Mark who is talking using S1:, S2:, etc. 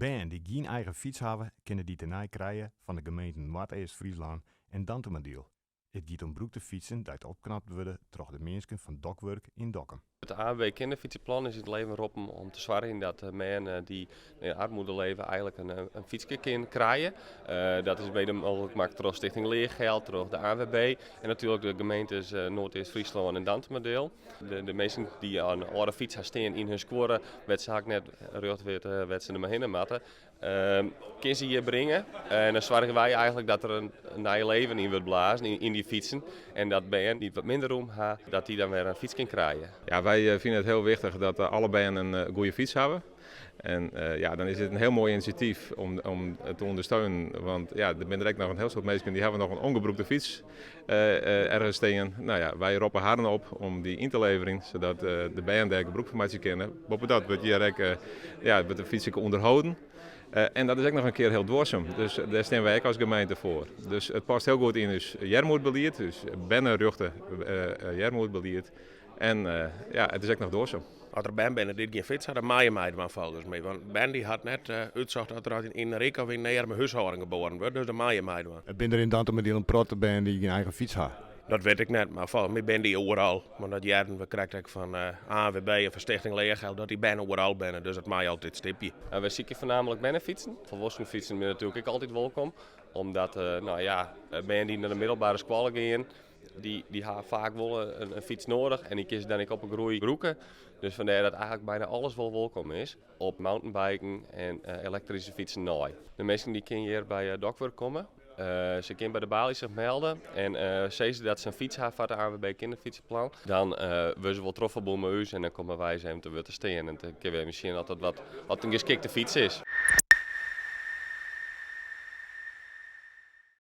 S1: Bern dy't gjin eigen fyts hawwe, kinne dy tenei krije fan de gemeenten Noardeast-Fryslân en Dantumadiel. It giet om brûkte fytsen dy't opknapt wurde troch de minsken fan Dokwurk yn Dokkum.
S2: It ANWB Kinderfietsenplan is yn it leven roppen om te soargjen dat de bern dy't yn armoede leve eigenlik in fytske kin krije. Dat is mede mooglik makke troch Stichting Leergeld, troch de ANWB en natuerlik de gemeentes Noardeast-Fryslân en Dantumadiel. De minsken dy't in âlde fyts ha stean yn hun skuorre, wêr't se net rjocht witte wêr't se dermei hinne moatte, kin se hjir bringe. En dan soargje wy eigenlik dat der in nij leven yn wurdt blazen yn dy fytsen. En dat bern dy't wat minder rûm ha, dat dy dan wer in fyts kin krije.
S3: Ja, wy fine it hiel wichtich dat alle bern in goede fyts hawwe. En ja, dan is dit in hiel moai inisjatyf om te ûndersteunen. Want ja, der binne der ek noch in hiel soad minsken dy hawwe noch in ûngebrûkte fyts ergens stean. No ja, wy roppe harren op om dy yn te leverjen, sadat de bern dêr gebrûk fan meitsje kinne. Boppedat wurdt hjir ek, ja, wurdt de fyts ek ûnderholden. En dat is ek noch in kear hiel duorsum, dus dêr stean wy ek as gemeente foar. Dus it past hiel goed yn ús earmoedbelied, ús bernerjochte earmoedbelied. En ja, it is ek noch duorsum.
S4: As der bern binne dy't gjin fyts ha, dan meie meidwaan folgens my. Want bern dy hat net útsocht dat er yn in ryk of yn in earme húshâlding geboren wurdt, dus dan meie meidwaan.
S1: Binne der yn Dantumadiel in protte bern dy't gjin eigen fyts ha?
S4: Dat wit ik net, mar folgens my binne dy oeral. Want dat hearden we krekt ek fan ANWB en fan Stichting Leergeld, dat dy bern oeral binne, dus dat mei altyd stypje.
S2: Wy sykje foarnaamlik bernefytsen. Folwoeksenen fytsen binne natuerlik ek altyd wolkom, omdat no ja, bern dy't nei de middelbere skoalle gean, dy ha faak wol in fyts noadich en dy kinne se dan ek op 'e groei brûke. Dus fandêr dat eigenlik byna alles wol wolkom is op mountainbiken en elektryske fytsen nei. De minsken dy kinne hjir by Dokwurk komme. Se kinne by de baly sich melde en sizze dat se in fyts ha foar it ANWB Kinderfietsenplan. Dan wurde se wol trochferbûn mei ús en dan komme wy se even te wurd te stean en dan kinne we even sjen oft dat wat in geskikte fyts is.